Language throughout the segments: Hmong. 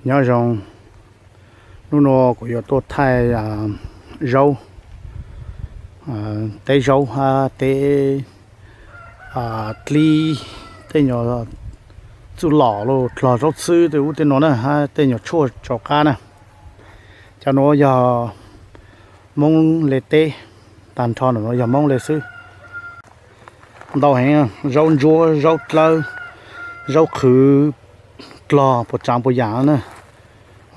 Nyob zoo, hnub no kuv yuav tuaj thaij zaub, teb zaub hab teb dlib, tej nyuag txuj lom los dlog zaub txhwb tej ub tej no na, hab tej nyuag tshuaj tsau qab na. Cov nuav yog Moob le teb, tag nrho nuav yog Moob le xwb. Ntau heev, zaub ntsuab, zaub dlawb, zaub qhwv, dlog puas tsaav puas yaam na.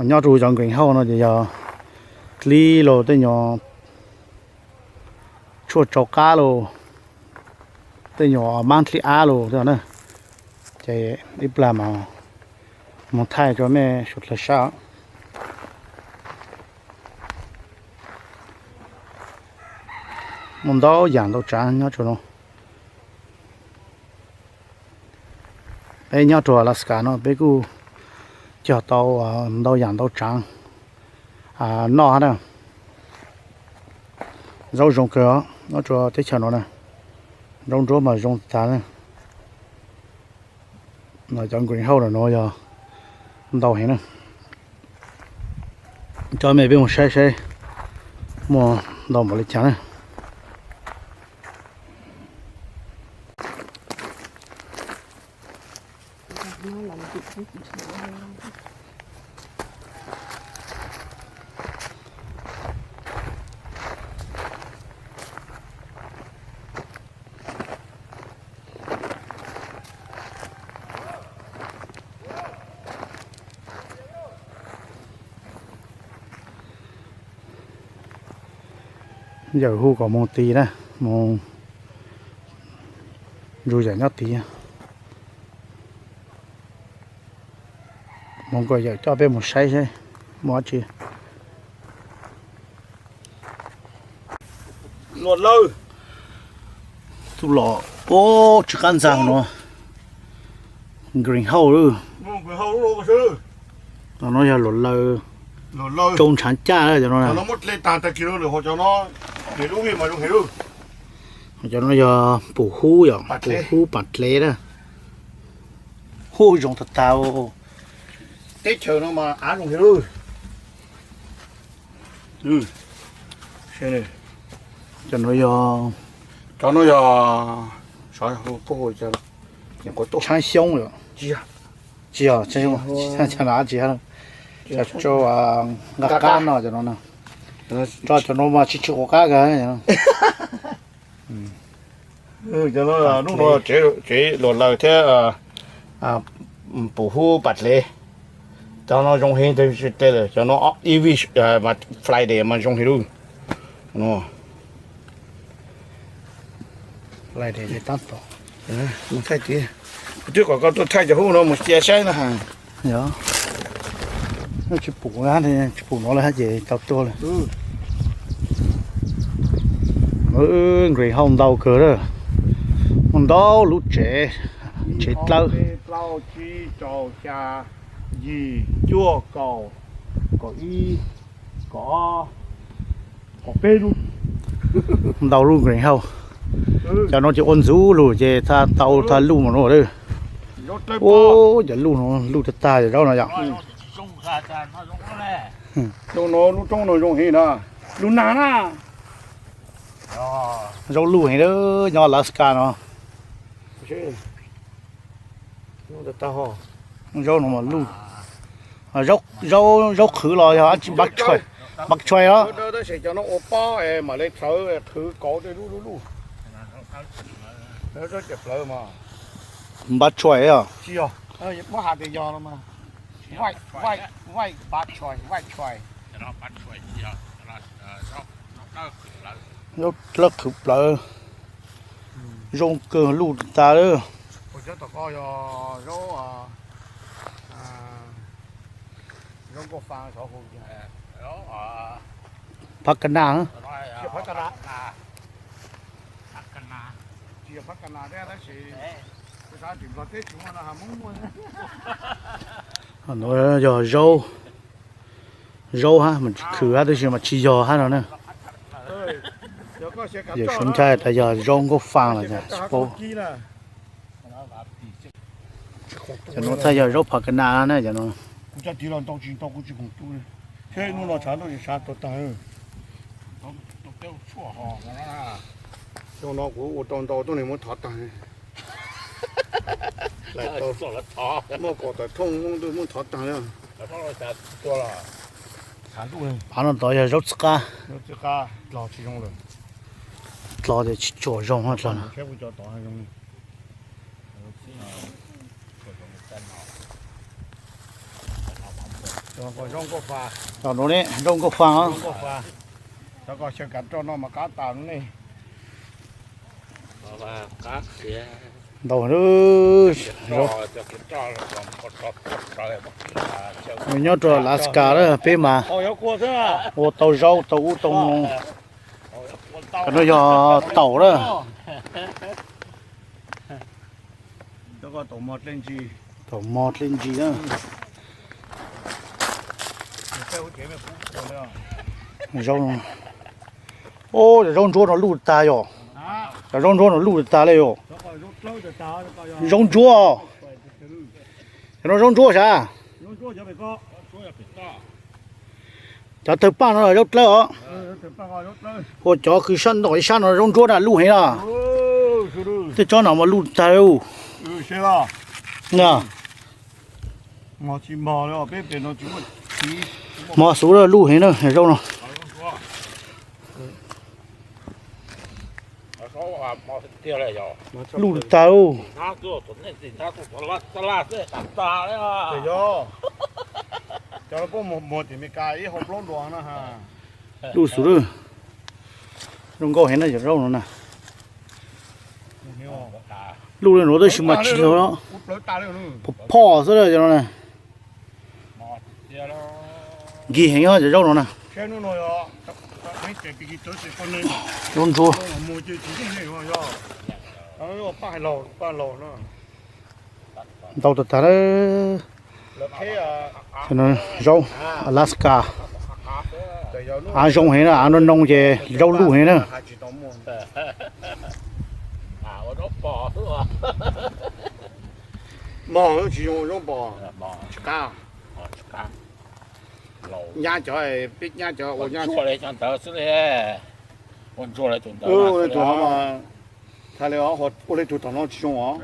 Nyob rua cov greenhouse no ces yog dlib los tej nyuag tshuaj tsau qab los tej nyuag maab dlib ab los na. Ces ib plag mas moog thaij rua mej suav dlawg saib. Muaj ntau yaam ntau tsaav nyob rua no. Peb nyob rua Alaska no peb kuj cog tau ntau yaam ntau tsaav noj hab na. Zaub zoo kawg os, nyob rua teb chaws no na, zaub ntsuab mas zoo tag na. Cov greenhouse no yog ntau heev na. Coj mej peb mus saib saib muaj ntau npaum li cas na. Yawm hu kom moog tid na, moog nrug yawm nyob tid. Moog kom yawm coj peb moog saib saib muaj dlaab tsi. Luam lawg. Tub los, tsi qab ntxag no. Greenhouse lawm. No yog luam lawg, tsau ntshaav caj cov no. Cov no yog pum hub yom, pum hub paam dlev na. Hub zoo tag tag. Teb chaws no mas av zoo heev. Cov no yog, cov no yog tshaib xyoob, tsis yog, tsis yog, tsis yog, nqa qab no cov no, tso cov no mas tsis tshua quav qab kawg. Cov no hnub no tsev luam lawg thiab pum hub paam dlev. Cov no zoo heev, cov no ib vij Friday mas zoo heev lawm. Twb kom koj tuaj thaij cov hub no mus cia saib na. Tsis pum, tsis pum no lawm hab ces tau tuaj lawm. Greenhouse ntau kawg lawm, muaj ntau lub tsev, tsev dlawb. Plaub, tsib, rau, xya, yim, cuaj, kaum, kaum ib, kaum ob, kaum peb lub. Ntau lub greenhouse. Cov no ces ua ntxuv lug ces tau tag luj mas no lawm. Ua cov luj no, luj tag tag cov zaub no yom. Lub no, lub roob no zoo heev na. Lub nag na. Zaub luj heev nyob Alaska no. Zaub no mas luj. Zaub qhwv los yog bok choy os. Tab sis cov no ua pob mam li txhawv qhwv kauv tej lub lub luj. Bok choy os. Muab has tias yog no mas. Zaub dlawb qhwv plawv. Zoo kawg luj tag lawm. Phab ka nas. Yog zaub, zaub hab mas tsis khwv hab tab sis mas tsis yog hab no na. Yawm suav ntshai tas yog zaub nkauj fa los tsis paub. Cov no txhaj yog zaub phov ka nas na cov no. Kuv cov tiv los ntau tsis ntau kuv tsis khoom tu li. Thiab hnub no tshav ntuj tshav tuag tag. Xyoo no kuv ua tau ntau tuab neeg muab thov tag. Muaj kaum tawm thooj muab thov tag li. Phav no tod yog zaub txi qab. Dlo tias tsis tshua zoo dlo no. Zaub nkauj fa. Ntau, nyob rau Alaska na peb mas ua tau zaub tau ub tau no. Cov no yog taum na. Taum mos dlej ntsis na. Zaub, o, cov zaub ntsuab no luj tag yom. Cov zaub ntsuab no luj tag li yom. Zaub ntsuab, cov no zaub ntsuab sav. Cov tawg paj no zaub dlawb os. Ua cov kws sab ntawm ib sab no zaub ntsuab na luj heev na. Tej tsob no mas luj tag li. Mos xwb luj heev na zaub no. Luj tag. Luj xwb lawm. Zoo nkauj heev na cov zaub no na. Luj li no tab sis mas tsis log, phom phom xwb cov no na. Nkig heev cov zaub no na. Zaub ntsuab. Ntau tag tag. Zaub Alaska, av zoo heev na, av noo ces zaub luj heev na. Nyab cov, peb nyab cov ua nyab ntawd xwb li. Ua li tus no mas, tha li ua li tus tom no tsis zoo os.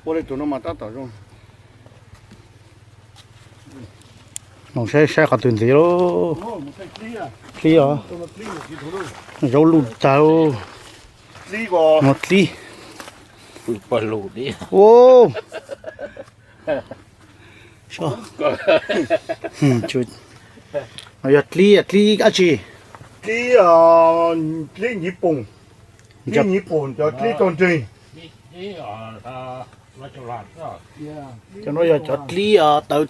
Ua li tus no mas tab tom zoo. Noo saib saib qhov twg ntxiv lauj. Dlib os. Zaub luj tag. No dlib. No yog dlib, dlib dab tsi? Dlib, dlib nyiv poom. Dlib nyiv poom, cov dlib tog nreeg. Cov no yog cov dlib tawv,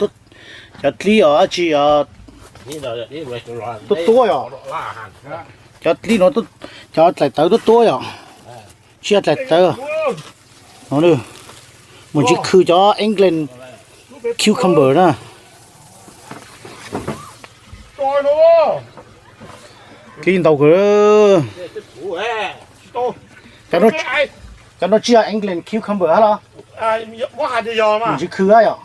cov dlib os dab tsi, tuab tuab yom. Cov dlib no, cov dlaim tawv tuab tuab yom. Tsis yog dlaim tawv. Mus ntsib khw cov England cucumber na. Dlib ntau kawg. Cov no tsis yog England cucumber hab los? Mus ntsib khw hab yom.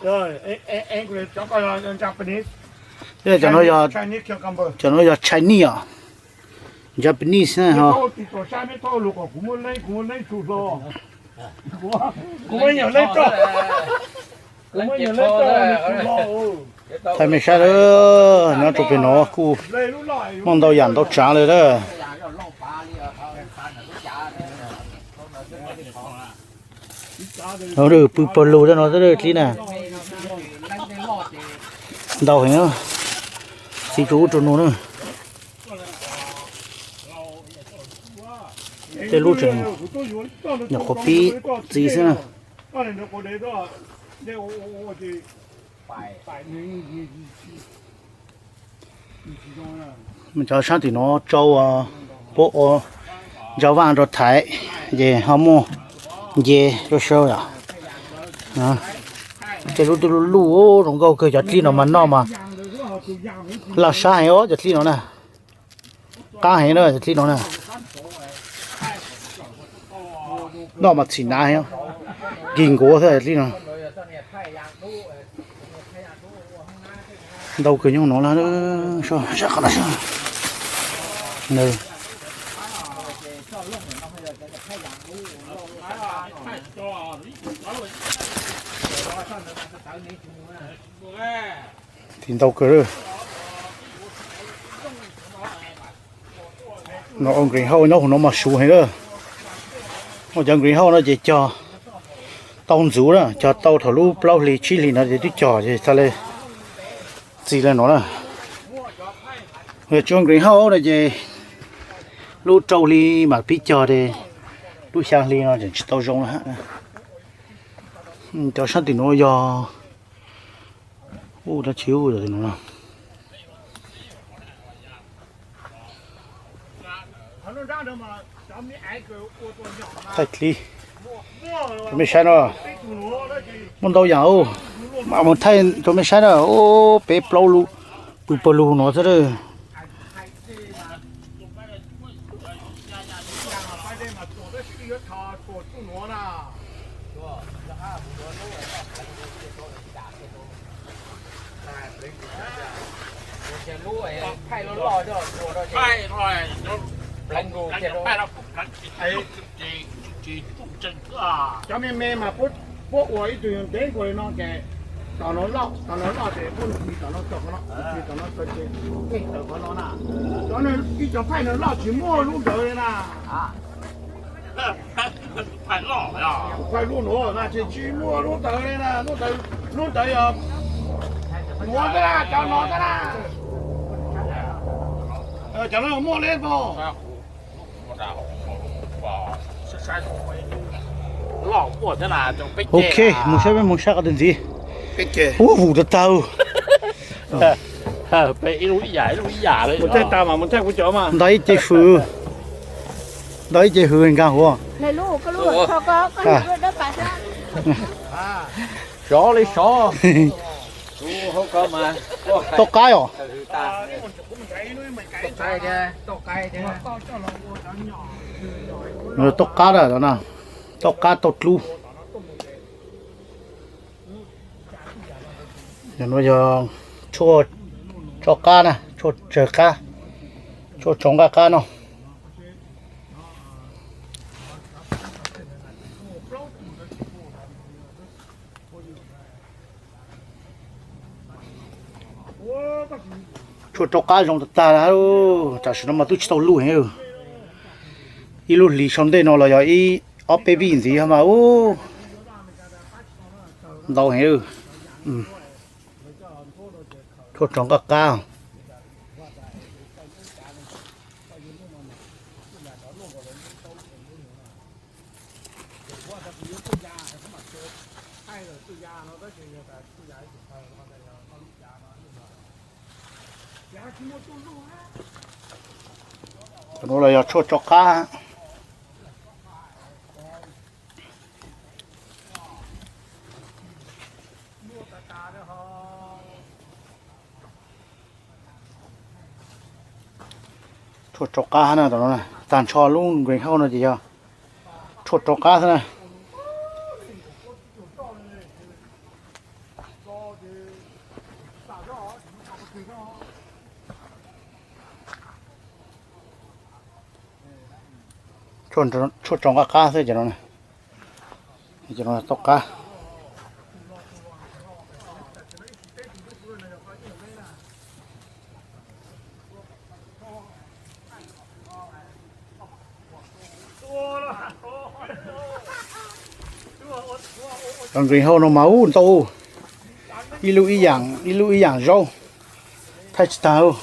Cov no yog Chinese os. Japanese na ho. Thaij mej saib lawm, nyob rau pem no kuj muaj ntau yam ntau tsav lawm lawm. Pw pawg lug tej no dlib na. Ntau heev, txiv rau ub rau no na. Tej lub tseem nyuam qhuav pib txiv xwb na. Cov sab tim no tsau puab ua ntsa vaj rau thaiv, ces ho muaj nce rau sau yom. Tej lub twb luj luj zoo nkauj kawg, cov dlib no mas noj mas laj sab heev os, cov dlib no na. Qab heev na cov dlib no na. Noj mas txhim hnav heev, nkig nkuav xwb cov dlib no. Ntau kawg nyob no lawm. Tiv ntau kawg. No greenhouse nyob hauv no mas suv heev lawm. Cov greenhouse no ces cog tau ntxuv na, cog tau thaum lub plaub hlis tsib hlis no ces twb cog ces txhaj le txi le no na. Yog tsis ua greenhouse no ces lub rau hli mam pib cog ces lub xya hli no tseem tsis tau zoo na. Cov sab tim nuav yog ub dab tsi ub tim nuav no. Thaij clip rau mej saib no. Muaj ntau yaam, mus thaij rau mej saib na. Ub, peb plaub lub pw pawg lug no xwb. Cov me me mas puab ua ib tug ntev nkaus li no ces tom no loj, tom no loj ces puab nqhis tom no txog qhov no, nqhis tom no txog ces tawm qhov no na. Cov ib cov phaij no loj tsis muaj lub ntawd li na. Phaij lub nuav mas tsis, tsis muaj lub ntawd li na, lub ntawd, lub ntawd yog nuav tab na, cov no tab na. Cov no muaj li pog. Ok, mus saib peb mus saib qhov twg ntxiv. Ub, vum tag tag. Ntau ib ce hws, ntau ib ce hws nkaag huv. Sov li sov. Toj qab os. Toj qab na, toj qab tau dlub. Yog no yog tshuaj tso qab na, tshuaj tsawg qab, tshuaj tso nqaj qab no. Tshuaj rau qab zoo tag tag, tam sim no mas twb tsis tau luj heev. Ib lub hlis sau ntej no los yog ib ob peb vij ntxiv mas ub, ntau heev. Tshuaj rau nqaj qab. Cov no los yog tshuaj tso qab. Tshuaj rau qab na, tag nrho lub greenhouse no ces yog tshuaj rau qab xwb na. Tshuaj tso nqaj qab xwb cov no. Cov no toj qab. Cov greenhouse no mas ub ntau, ib lub ib yaam, ib lub ib yaam zaub, thaij tsis tag.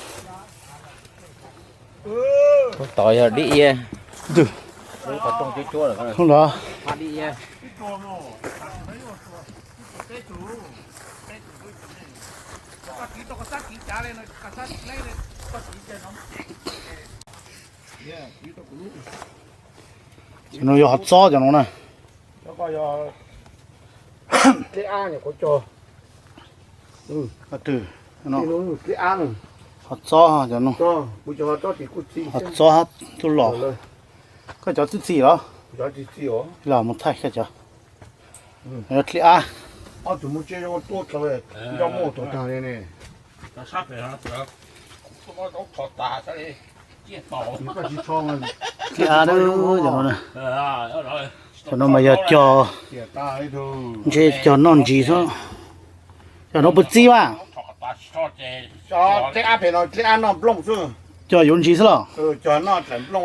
Tod yog dib iab. Ntawd. Cov no yog hov txob cov no na. Hov txob cov no. Hov txob tub los. Koj cov txi txiv los? Los mus thaij koj cov. Yog dlib ab. Ob tug muaj tsiaj zoo tuaj kawg, nco muaj tau tag li ne. Koj tsis tsho, cov no mas yog cog, ntshe cog noj ntsis xwb. Cov no puas txib mas? Cog yuav ntsis xwb los?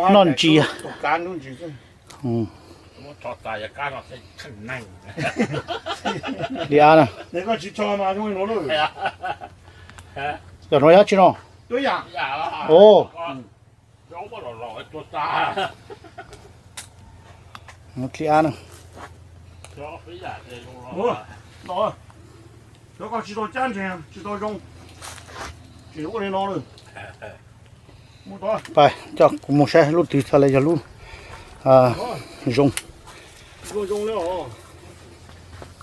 Noj ntsis. Li ab na. Cov no yog tsi no? Ov, li ab na. Cov koj tsis tau cab ntseeg, tsis tau zoo, tseem ua li no lawm. Pais coj kuv mus saib lub twg txhaj li yog lub zoo.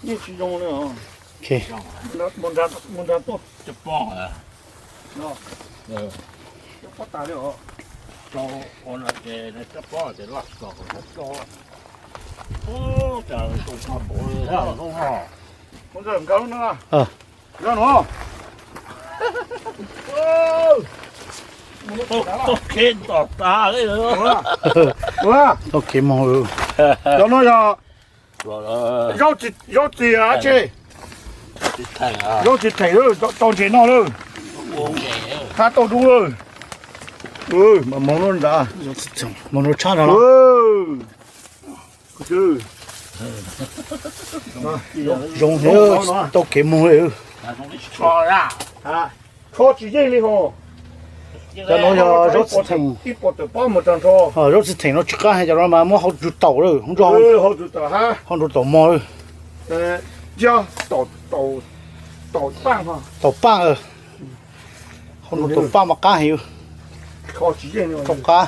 Yeej tsis zoo li. Mus nrad tuaj. Cov pob tas li os. Mus nrad nkawd no. Zaj no. Tau kev nto tas li. Tau kev moog. Cov no yog zaub txiv tsi? Zaub txiv theem, tau ntses noj lawm. Hab tau dub lawm. Mas moog lub ntawd, moog lub tshab no. Zoo, tau kev moog li. Tsho tsis yeej li ho. Cov no yog zaub txiv theem. Zaub txiv theem no tsis qab heev, cov no mas muab hau tsug taum lawm, hau tsug taum mog lawm. Taum paaj, hau no taum paaj mas qab heev. Tau qab.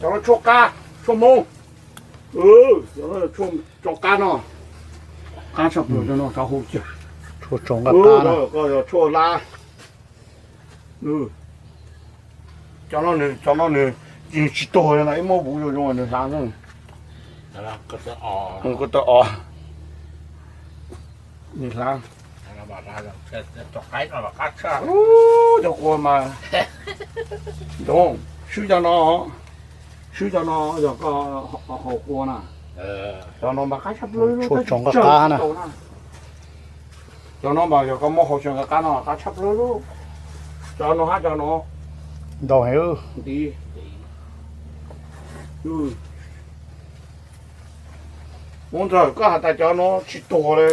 Cov no tshuaj qab, tshuaj Hmoob. Tshuaj tso qab no, qab tshaj plaws no, tshuaj tso nqaj qab no. Tshuaj lab. Cov no nws, cov no nws yeej tsis tuag li no, ib muab vuv zoo zoo nws hlav xwb. Koj tau os, nws hlav. Cov qua mas, cov, swb cov no, swb cov no yog koj haus qua na. Cov no mas qab tshaj plaws, tshuaj tso nqaj qab na. Cov no mas yog koj muab hau xyaw nqaj qab no qab tshaj plaws. Cov no hab cov no ntau heev. Ua ntawm koj has tas cov no tsis tuag li,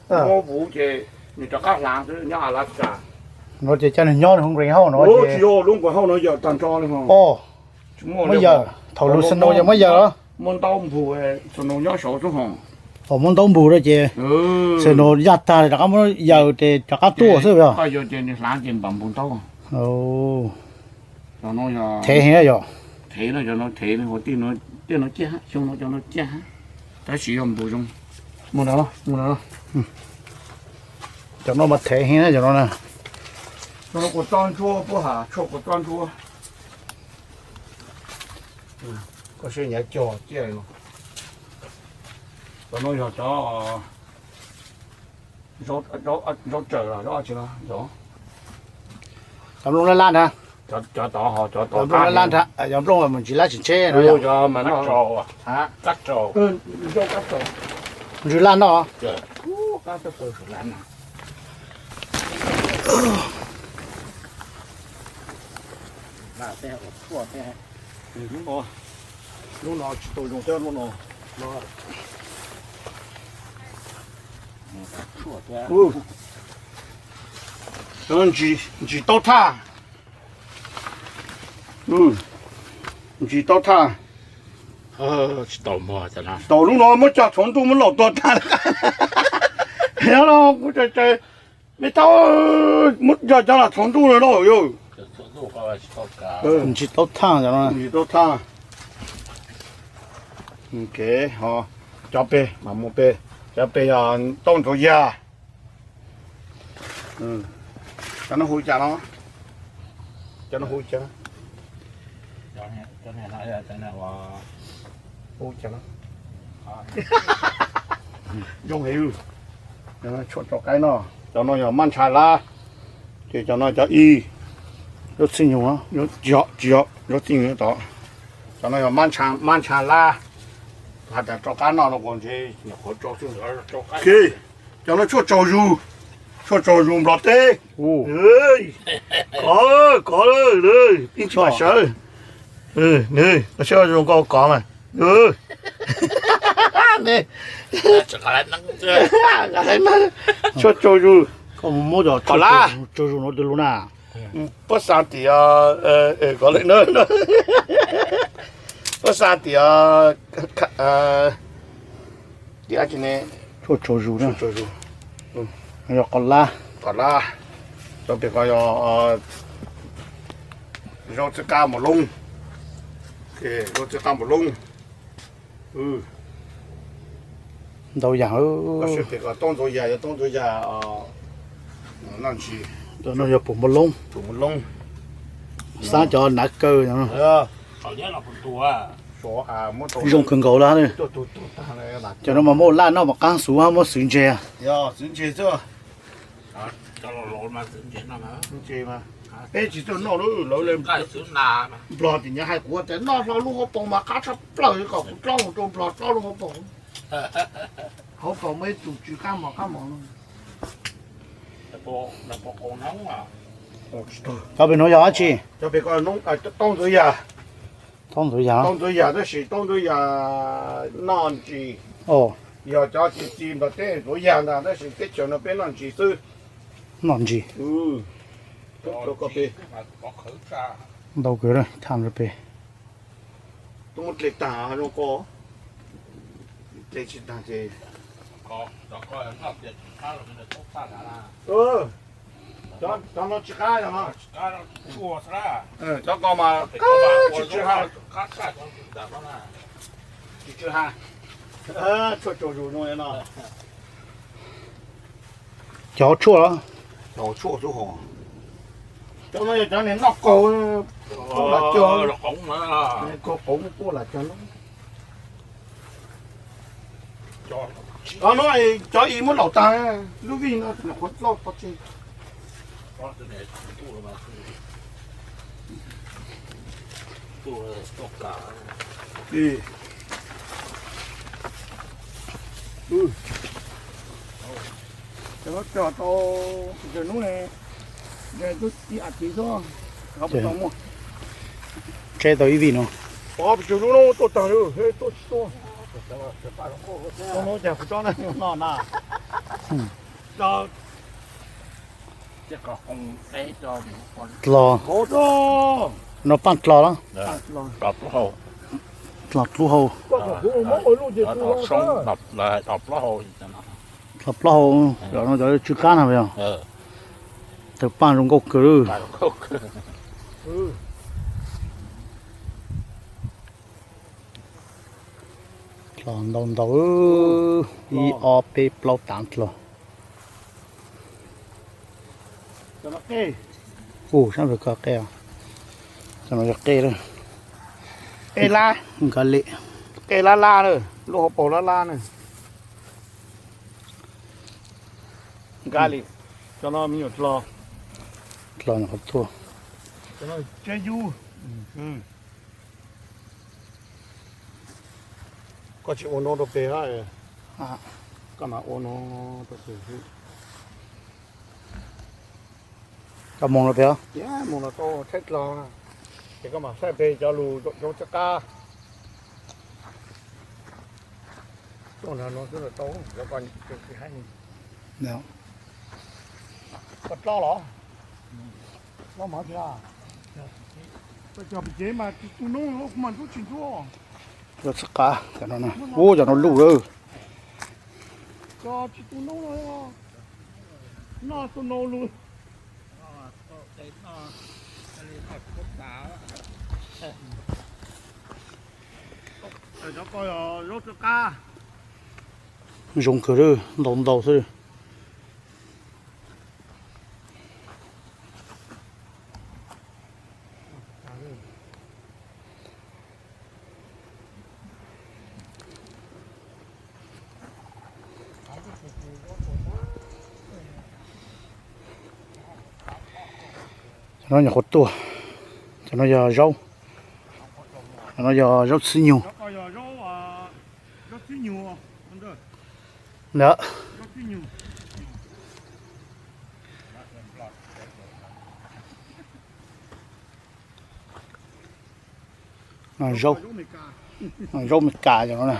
muab vuv ces nws rov qab hlav xwb nyob Alaska. No ces cov nws nyob nws hu nqes hauj no, tsis yog lub nqes hauj no yawm tag nrho li ho. Muab yawm, thaum lug snow yog muab yawm los? Muab ntaub npug, snow nyob saud xwb ho. Muab ntaub npug rau ces snow yaj tag rov qab muab yawm ces rov qab tuaj xwb yog? Koj yuav ces nws hlav ces npam npug ntaub. Thev heev yog. Thev no, cov no thev, tej no ciaj, xyoo no cov no ciaj, tab sis yog npug zoo. Mus no, mus no. Cov no mas thev heev na cov no na. Cov no kua txob ntsuab, puab has tshuaj kua txob ntsuab. Koj saib nyav cog ciaj li no. Cov no yog cov zaub tsaws los zaub tsi no. Cov nplooj laj laj ntag. Cov tod ho, cov tod nplooj laj laj ntag, cov nplooj mus ntsis lab tsis ntsheb no. Cov mas no, ntsis laj no. Lub no tsis tau zoo thiab lub no. Ntsis taub thaj. Ntsis taub thaj. Tsis tau mog, tau lub no muab cog txhuv ntuj muab laum tuag tag. Yog no kuv tseem, tseem, me thaub, muab cog cov lam txhuv ntuj no lauj yog. Ntsis taub thaj, ntsis taub thaj. Cov peg mas mus peg, cov peg yog taub ntxuav yag. Cov no hu cas no? Cov no hu cas? Hu cas no? Zoo heev. Tshuaj rau qaib noj, cov no yog mab ntsha lab, ces cov no cov ib, zaub txhwb nyug, tsis yog, tsis yog zaub txhwb nyug tod. Cov no yog mab ntsha, mab ntsha lab, hais tias rau qab noj no kuv ntshe nyuam qhuav rau xwb. Cov no tshuaj tsaus zus, tshuaj tsaus zus nplog teb. Kov, kov, pib tsis pam sawv. Saib zoo nkauj kov mas. Tshuaj tsaus zus, koj mus muab cov tshuaj tsaus zus no tus lus na. Puab xa tim, kov lawm na, puab xa tim, tim tshuaj tsaus zus na, yog qos lab, qos lab, cov pem ko yog zaub txhwb qab mos loob, zaub txhwb qab mos loob. Ntau yam. Toob ntxuav yas, yog toob ntxuav yas noj ntsis. No yog pum mos loob, pum mos loob, xab cov nav kaw. Zoo kawg nkaus lawm. Cov no mas muab laj noj mas qab xuv, muab xwv ntseg. Peb tsis txawj noj lawm, lawv nplog tim nyob hais kuv tias noj hlo lub hauv paus mas qab tshaj plaws, kom kuv dlob mus rau nplog dlob lub hauv paus. Hauv paus muaj ib tug tsw qab mos qab mos no. Cov pem no yog dab tsi? Cov pem ko toob ntxuav yas. Toob ntxuav yas, toob ntxuav yas tab sis toob ntxuav yas noj ntsis. Yog cov tsis txi nplog teb ntxuav yas ntag tab sis teb chaws no peb noj ntsis xwb. Noj ntsis. Ntau kawg, tham rau pem. Twb muab dle tag zoo ko, dle tsis tag ces. Cov no tsis qab, cov ko mas tsis tsw ha, tsis tsw ha. Tshuaj tsaus zus no. Cov hauv tshuaj los? Cov hauv tshuaj xwb hos. Cov no yog cov niag noj qaug, qaug lam cog, qaug qaug muab puab lam cog no. Cov no cov ib muab laum tag, lub vij no nyuam qhuav loj pov tseg. Cov no cog tau, hnub ne, ib as thiv xwb, tau muaj. Tseb tau ib vij no. Pov pes tsawg lub no tuaj tag li, tuaj tsis tuaj. Tau no cas kuv tsob no na. Dlo. No paaj dlo los? Dlo dlub hau. Dlo plaub hau, cov no cov tsw qab no yog. Tawg paaj zoo nkauj kawg li. Dlo ntau ntau, ib ob peb plaub tav dlo. Ub, sab npawg ko qe, cov no yog qe lawm. Qe lab, nka li. Qe lab lab na, lub hauv paus lab lab na. Nka li, cov no me nyuam dlo. Dlo nyuam qhuav tuaj. Koj tsis ua no rau pem, koj mam ua no rau pem xwb. Koj mus rau pem, mus los tau tshaib dlo, ces koj mam saib pem cov lus zoo tsis qab. Tuaj nrog no xwb los tau, cov ko tsis haib. Koj dlob los? Dlob mas thiab. Koj cog pem tsev mas tsis tu noob, kuv mas ntxub tsis ntxub. Yuav txhawb qab cov no, ub, cov no luj lawm. Cov tsis tu noob no, noj tu noob luj. Cov ko zaub txhawb qab. Zoo kawg li, ntau ntau xwb. Cov no nyuam qhuav tuaj. Cov no yog zaub. Cov no yog zaub txhwb nyug. Ntawd. Zaub, zaub Amelikas cov no na.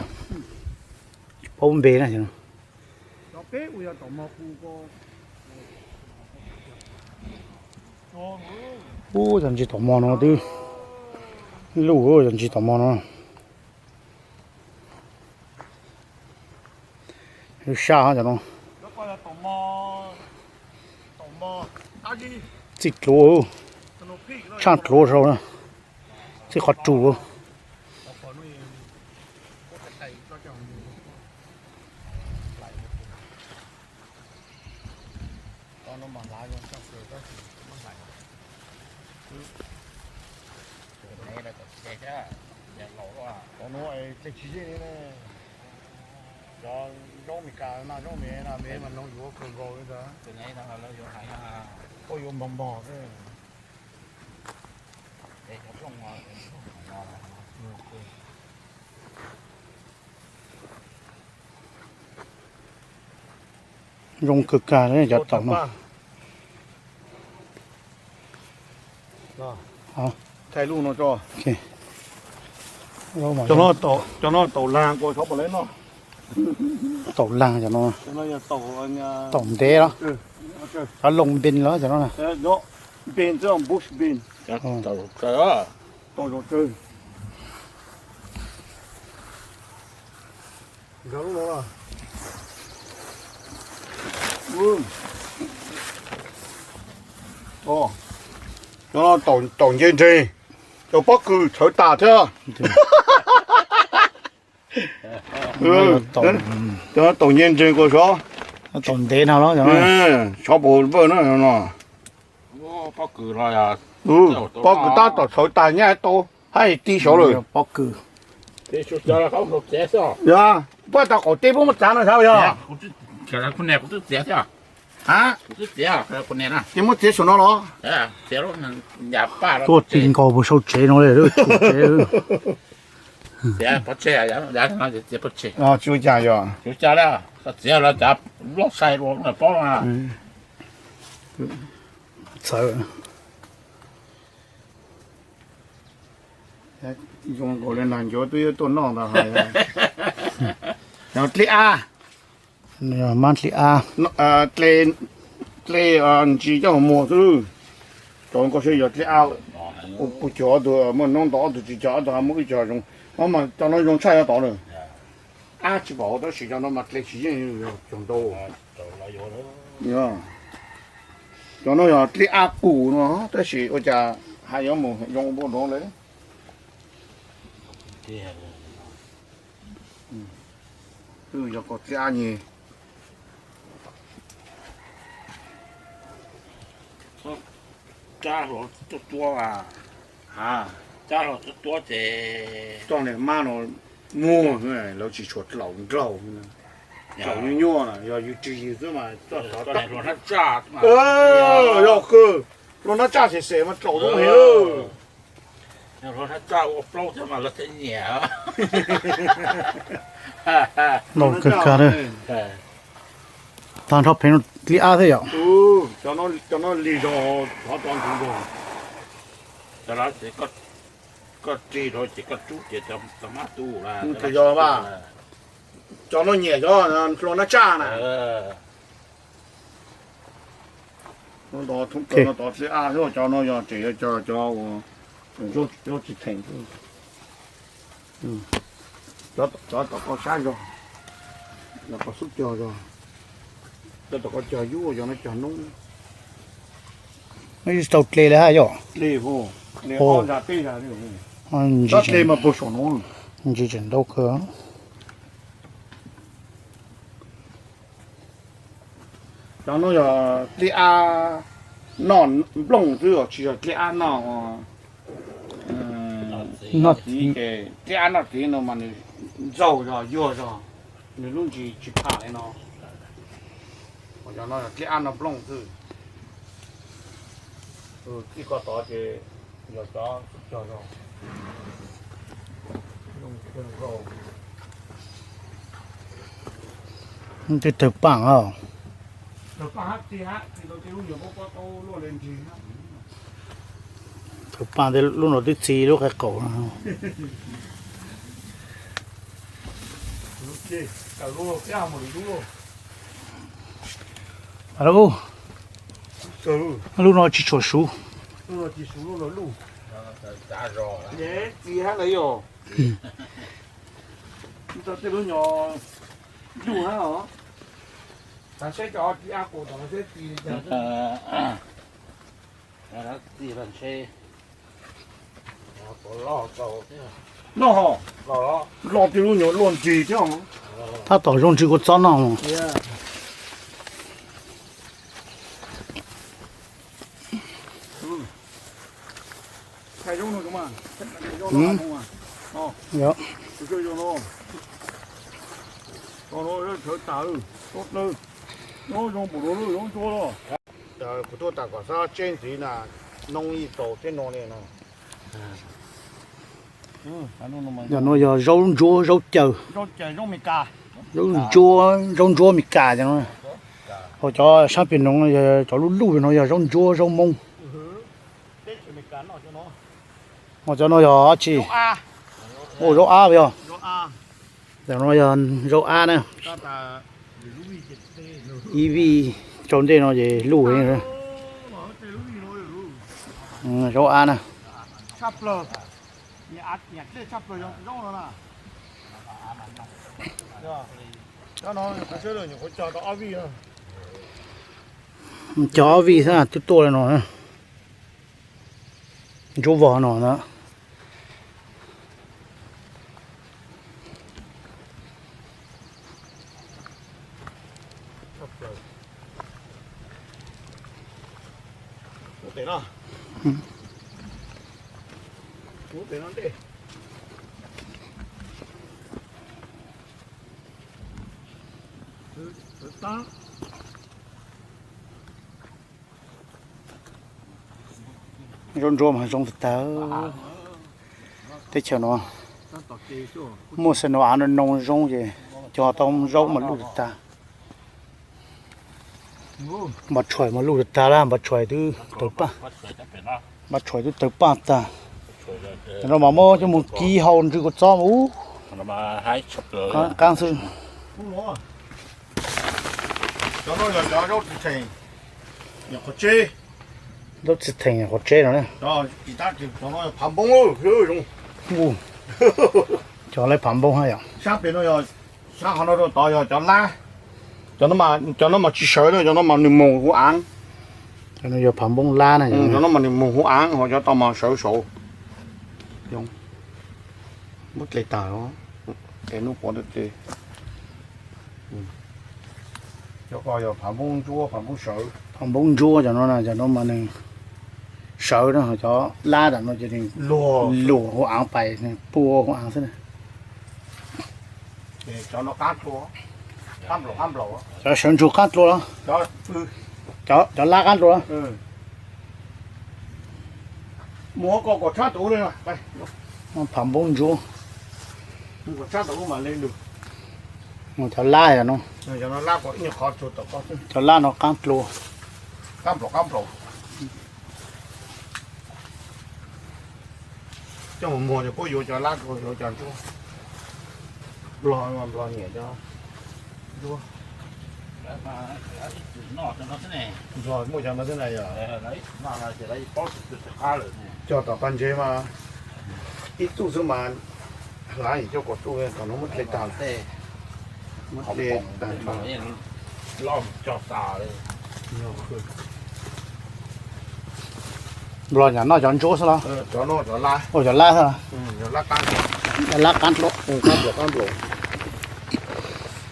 Paub npe na. Ub, cov ntsis taum mog no twb luj, cov ntsis taum mog no. Saj cov no. Txij dluav, tshaj dluav sau na. Txij qhov ru. Cov no dlej tsis yeej li ne. Cov zaub Amelikas no, zaub Amelikas no mas noog yuav kawg nkaus li ntawd. Koj yuav npog npog xwb. Zoo kawg kag li cov taum no. Thaij lub no tso. Cov no taum laag kuas xyov puas laib noj. Taum laag cov no. Taum ntev los, cov loo npin los cov no. Npin xwb, bush bean. Taum zoo tsawg. Cov no taum nce nreeg, cov pob kws txhawv tas thiab. Cov no taum nce nreeg kuas xyov, taum ntev no los, xyov puas vawj na no. Pob kws tab tom txhawv tas nyaj tau hab ti saud lawm. Pob kws. Yog, puab tau qaum teb puab muab txav no sab yog. Ces muab txiav saum no los? Tuaj ti nkaus puag saum tsev no li, tshum tsev. Tsis ua cas yog. Txhawv. Zoo nkaus li nag ncuav twb yuav tuaj noj ntag. Dlej ab. Mab dlej ab. Dlej ntsis coj muag xwb. Cov ko seb yog dlej ab. Puas cog ob tug muaj noob ntau ob tug tsis cog, ob tug muaj ib co zoo. Cov no zoo tshaj yog tod na. Ab tsis pom tab sis cov no mas dlej tsis yeej, cog ntau. Cov no yog dlej ab qus no tab sis ua cas haj yuav mus zoo npaum no lawm. Twb yog koj dlej ab nyeg. Cab hluas tuab tuab, cab hluas tuab tuab ces toj niag mab no muag, lawv tsis tshua dlaum nraug, dlaum nyuaj nyuaj na, yog yus ris yus xwb mas toj hluas nab tsaj, yog kawg, hluas nab tsaj xem xem mas dlaum zoo heev. Hluas nab tsaj ua plaub thiab mas lawv thiaj nyiam. Noj kawg kag. Tag nrho pheej dlej ab thiab yom. Cov no lig zog, thov tov ntsoov zog. Koj rig rau ces koj rub ces tau mab tu. Yog mas, cov no nyiam cov hluas nab tsaj na. Ntov thoob plaws no tod dlej ab thiab, cov no yog tseem yog cov uas zaub tsis theem. Cov tom koj sab zog, tom koj xub cog zog, cov tom koj cog yub, cov no cog noob. Tsis tau dle li hab yom? Dle, dle mas puag saum no. Ntsis tseem ntau kawg. Cov no yog dlej ab noj nplooj xwb os, tsis yog dlej ab noj. Noj txiv, dlej ab noj txiv no mas nws ntxaug zog yuag zog, nws lub ntsis tsis pham li no. Cov no yog dlej ab noj nplooj xwb. Txij ko tod ces yog cov cog zog. Twb tawg paaj os. Tawg paaj tej lub no twb txi lub qe qaum. Lub no tsis tshua suv. Noj, los tej lub nyuam luaj ntsis thiab. Tab tom zoo ntsws kua txob noj. Kuv tuaj tas kom xob tseb ntxiv na, noob ib tau tej no li no. Yog no yog zaub ntsuab zaub caws. Zaub ntsuab, zaub ntsuab Meskas cov no. Ho cov sab pem no yog cov luj luj no yog zaub ntsuab zaub Moob. Ho cov no yog tsi? Ua zaub ab yog. Cov no yog zaub ab na. Ib vij rau ntej no ces luj. Zaub ab na. Cog ob vij xwb twb tuaj li no. Ntsuab vog no na. Zaub ntsuab mas zoo tag tag. Teb chaws no muaj xwb no, av no noo zoo ces cog tau zaub mas luj tag tag. Npaj tshuaj mas luj tag tag lawm, npaj tshuaj twb tawg paj, npaj tshuaj twb tawg paj tag. Cov no mas muab coj mus kib hau ntsws kua txob mas ub, qab xwb. Zaub txiv theem qhov tsev no. Cov lawv phav npoob hab yom. Sab pem no yog, sab qhov no rau tod yog cov lab. Cov no mas tsis sawv na, cov no mas nws moog hu aav. Cov no yog phav npoob lab na. Cov no mas nws moog hu aav, ho cov tod mas sawv saud. Muab dle tag, dle nub pov dle. Cov ko yog phav npoob ntsuab, phav npoob sawv. Phav npoob ntsuab cov no, cov no mas nws sawv na, ho cov lab tam no ces nws luag hu aav pais, nws pua hu aav xwb na. Cov sawv ntsug qaab dlua los? Cov lab qaab dlua los? Phav npoob ntsuab. Cov lab no, cov lab no qaab dlua. Coj mus muag puab yuav cov lab, yuav cov ntsuab. Nplog, nplog nyiam cov ntsuab. Nplog muaj cov no xwb na yog? Cog tom paj ntsev mas ib txuj xwb mas hlaav yim cuaj kaum txuj, thaum no muab dle tag. Muab dle tag. Nplog nyiam noj cov ntsuab xwb los? Ua cov lab xwb los? Lab qaab dlua.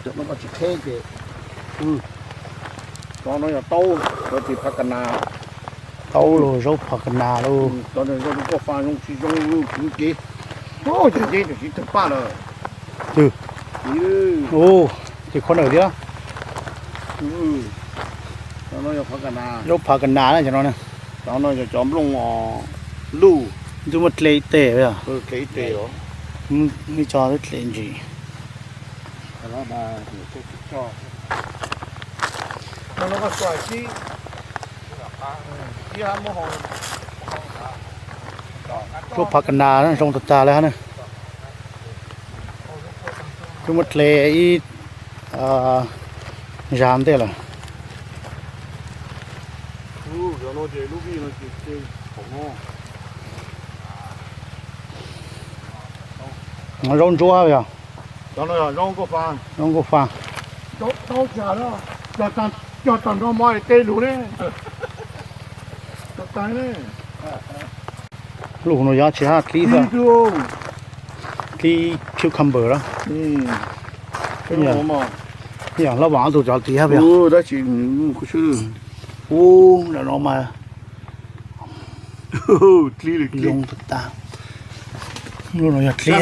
Cov no tsis qheb ces, cov no yog taub, cov tis phav ka nas. Taub los zaub phav ka nas los. Cov no zoo kuj fa zoo tsis zoo lug kwv kev. Cov ntsuab tsis tawg paj lawm. Ces khuv nawm thiab. Cov no yog phav ka nas. Zaub phav ka nas na cov no na. Cov no yog cov nplooj luj. Ntuj muaj dle ib teg os. Dle ib teg os. Ib co twb dle ntsis. Lub phav ka nas zoo tag tag li hab na. Twb muab dle ib zag ntej lawm. Zaub ntsuab yog. Zaub nkauj fa. Cog tag nrho mov tej lug ne. Lug no yog tsis hab dlib xwb. Dlib cucumber lawm. Yog hlob Vaam ob tug cov tid hab yog. Ub, lam no mas zoo tag. Lub no yog dlib.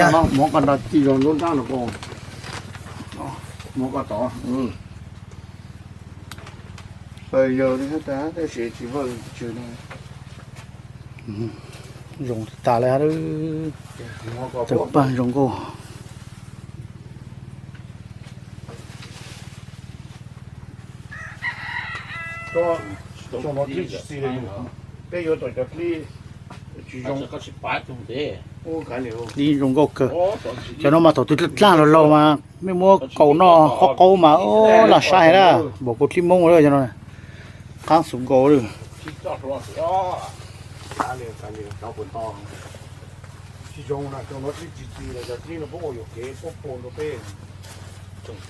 Zoo tag li hab. Tawg paj zoo nkauj. Peb yuav tau cov dlib tsis zoo. Dlib zoo nkauj kawg. Cov no mas thaum twg dlaag dlaag laug laug mas mej muab kaus noj qhov qaub mas laj saib heev na. Npaum kuv dlib Moob cov no, qaab xus nkaus li. Tsis zoo na, cov no dlib tsis txi, cov dlib no puab ua yuam kev puab pua rau peb. Tsis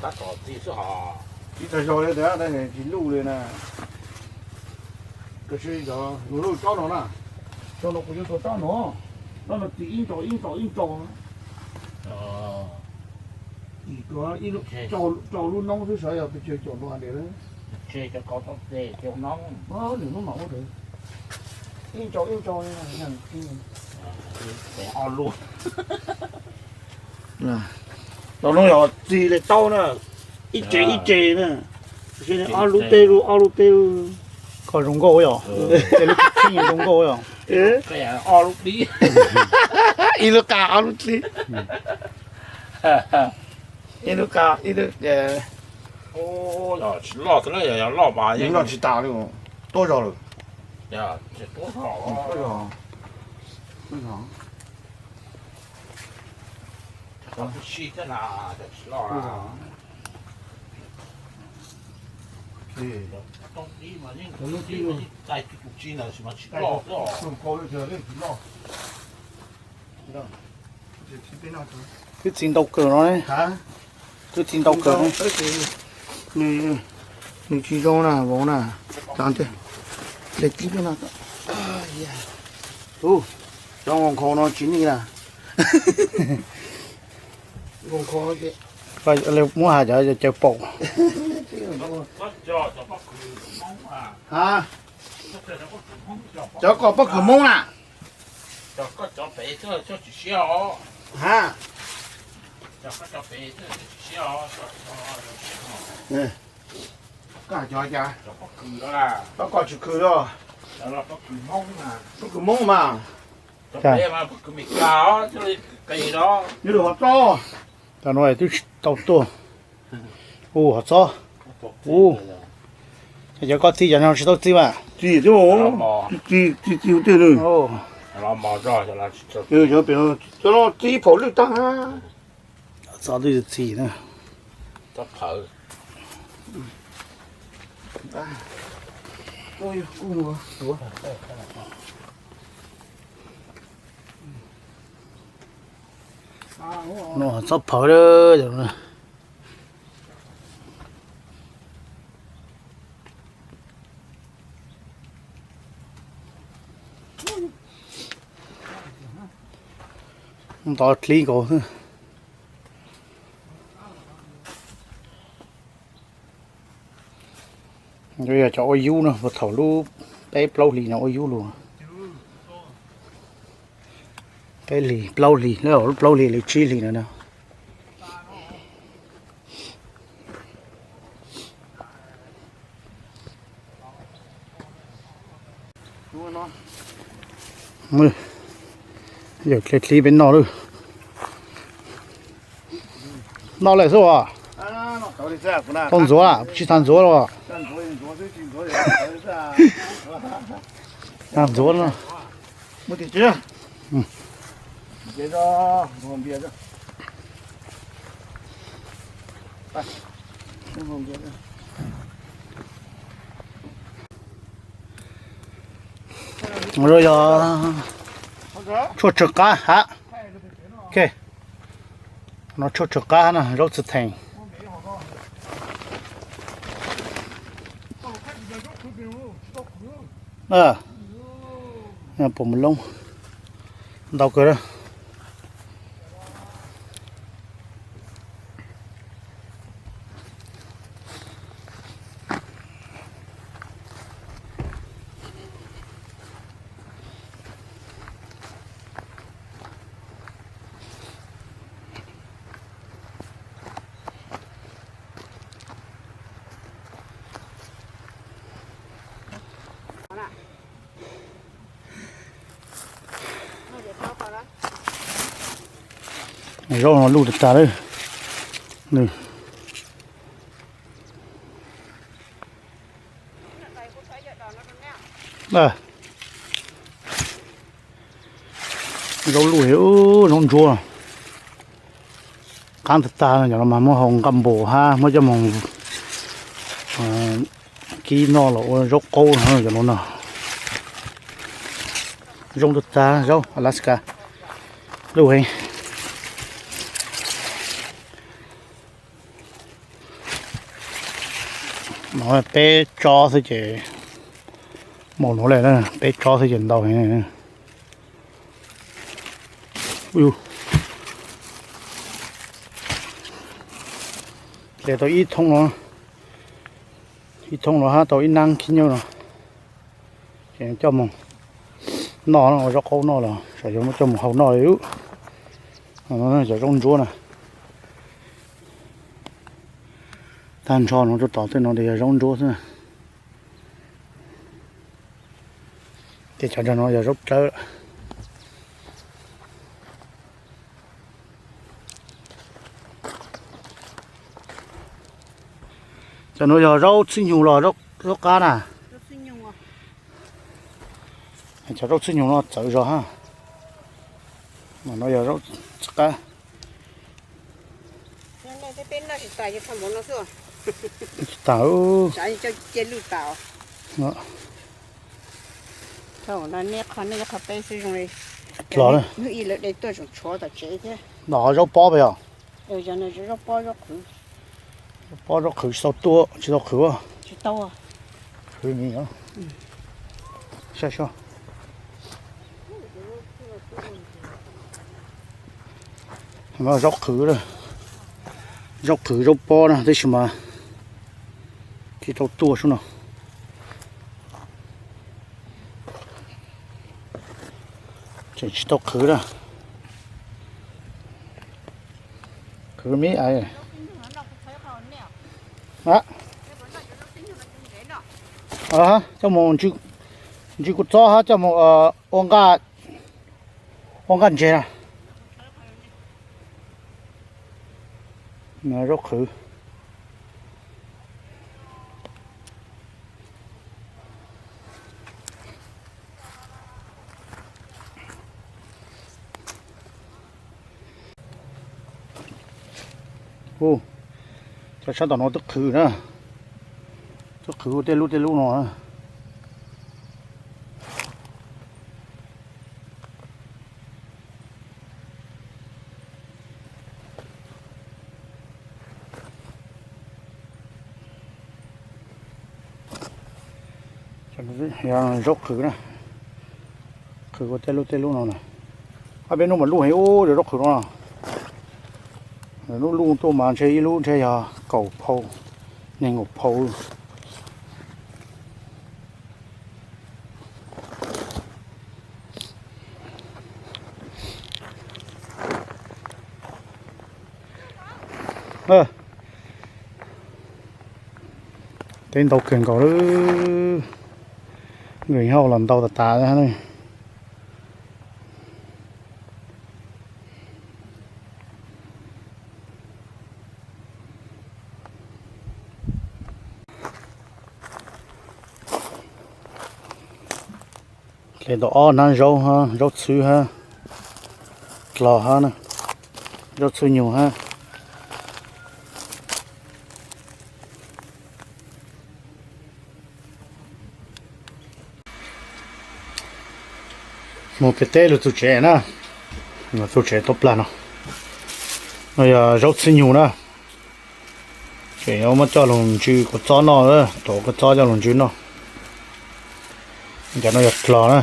tag zog li ntawd, tsis luj li na. Tab sis cov luj tsob no na, cov no kuv yuav tau tsob no, tsob no txi ib nrau ib nrau ib nrau. Rau lub noob xwb, saib yog pes tsawg caum luag li. Nws noob mas ua ib nrau ib nrau. Cov no yog txi li taub na, ib tsev ib tsev na, ob lub tej lub ob lub tej lub. Koj zoo nkauj yom, tej lub txi zoo nkauj yom. Ob lub dlib, ib lub qab ob lub dlib, ib lub qab ib lub. Tsis loj, yog loj mas yeej noj tsis tas li, tuab zog lawm. Twb txi ntau kawg no. Twb txi ntau kawg. Nws tsis zoo na, vauv na. Cov nkaus nkhaus no tsis nij na. Muab has cov caw paum. Cov koj pob kws Hmoob na. Ha, koj cov cas, koj tsis khwv los? Pob kws Hmoob mas. Nyob rau hov txob. Cov no twb tsis tau tuaj. Ua hov txob. Ua, cov koj txi cov no tsis tau txi mas. Txi, txi, txi tej na. Cov no txi phaum lwj tag. Txob twb txi na. No txob phawv lawm. Ntov dlib nkaus xwb. Yog cov ua yub no, thaum lub peb plaub hlis no ua yub lug. Peb hlis plaub hlis, lub plaub hlis lub tsib hlis no na. Yawm dle dlib peb noj lawm. Noj lawm xwb as. Tau ntxuav, tsis tas ntxuav los. Tag ntxuav no. Yog tshuaj tsw qab hab. No tshuaj tsw qab na, zaub txwv theem. Pom mus loob ntau kawg. Zaub no luj tag tag lawm. Zaub luj, zaub ntsuab. Qab tag tag no, cov no mas muab hau nqaj npua hab muab coj mus kib noj los ua zaub qaub no cov no. Zoo tag tag zaub Alaska, luj heev. No peb tsob xwb ces mus no lawm, peb tsob xwb ces ntau heev. Hle tau ib thoob no, ib thoob no hab tau ib nab khib nyob no. Ces coj mus noj, ua zaub qaub noj los xyov yuav muab coj mus hau noj li. Cov zaub ntsuab na, tag nrho no rau tom tej no yog zaub ntsuab xwb. Ces cov nrog no yog zaub rawb. Cov no yog zaub txwb nyug los zaub qab na. Cov zaub txwb nyug no txawv zog hab. No yog zaub txwv qab. Tsis tas. Los, zaub pob pas yog? Pob zaub qhwv, tsis tau tuaj, tsis tau qhwv. Qhwv mi, saib seb. Zaub qhwv, zaub qhwv zaub pob na, tab sis mas tsis tau tuaj sub no. Tseem tsis tau qhwv na. Qhwv mi. Coj mus ntsis kuv txob hab coj mus ua nqaj ntses na. Zaub qhwv. Cov sab tom no twb qhwv na, twb qhwv tej lub tej lub no na. Zaub qhwv na, qhwv ua tej lub tej lub no na. Ob peb hnub mas luj heev ub, zaub qhwv no. Lub luj tuaj mas ntshe ib lub ntshe yog kaum phau, nees nkaum phau. Teb ntau kawg nkaus lawm. Nkawd hauj los ntau tas tas. Hle tau ob hnab zaub hab, zaub txhwb hab, dlog hab, zaub txhwb nyug hab. Mus pem teb lug txug tsev na, txug tsev tuab plag no. No yog zaub txhwb nyug na. Tseem yuav muab coj lug ntsw kua txob noj, tuav kua txob coj lug ntsw noj. Cov no yog dlog na.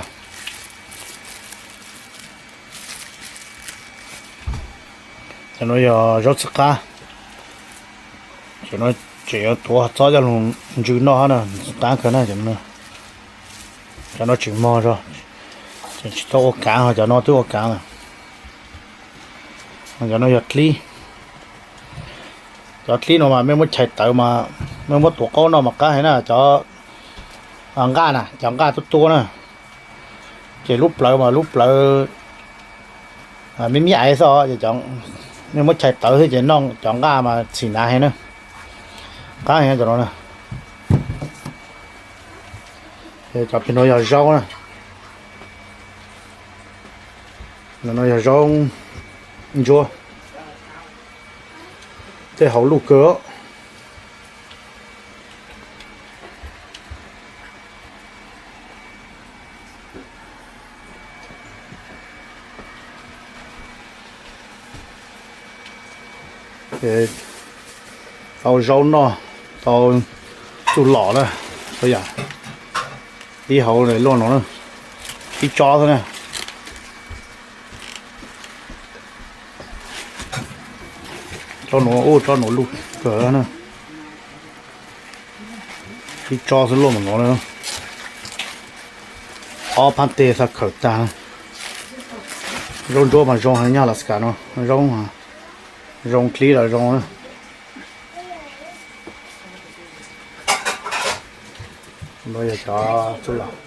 Cov no yog zaub txhwb qab. Cov no tseem yuav tuav txob coj lug ntsw noj hab na, txhwb qab kawg na. Cov no tseem mog zog, tseem tsis tau ua kaav, ho cov no twb ua kaav lawm. Cov no yog dlib. Cov dlib no mas mej muab chais tawv mas mej muab tuav qaub noj mas qab heev na. Cov nqaj na, cov nqaj tuab tuab na, ces lub plawv mas lub plawv me me aiv xwb, mej muab chais tawv xwb ces noj cov nqaj mas txhim hnav heev na. Qab heev cov no na. Cov pem no yog zaub na. No yog zaub ntsuab, tej hauv luj kawg. Tau zaub noj, tau txuj lom na. Ib hauv luaj no na, ib tsob xwb na. Tsob nuav, ub, tsob nuav luj kawg na. Ib tsob xwb luaj mam nuav na. Ob phaab teg xav khawm tag. Zaub ntsuab mas zoo heev, nyob Alaska no zoo, zoo dlib los zoo. No yog cov txuj lom.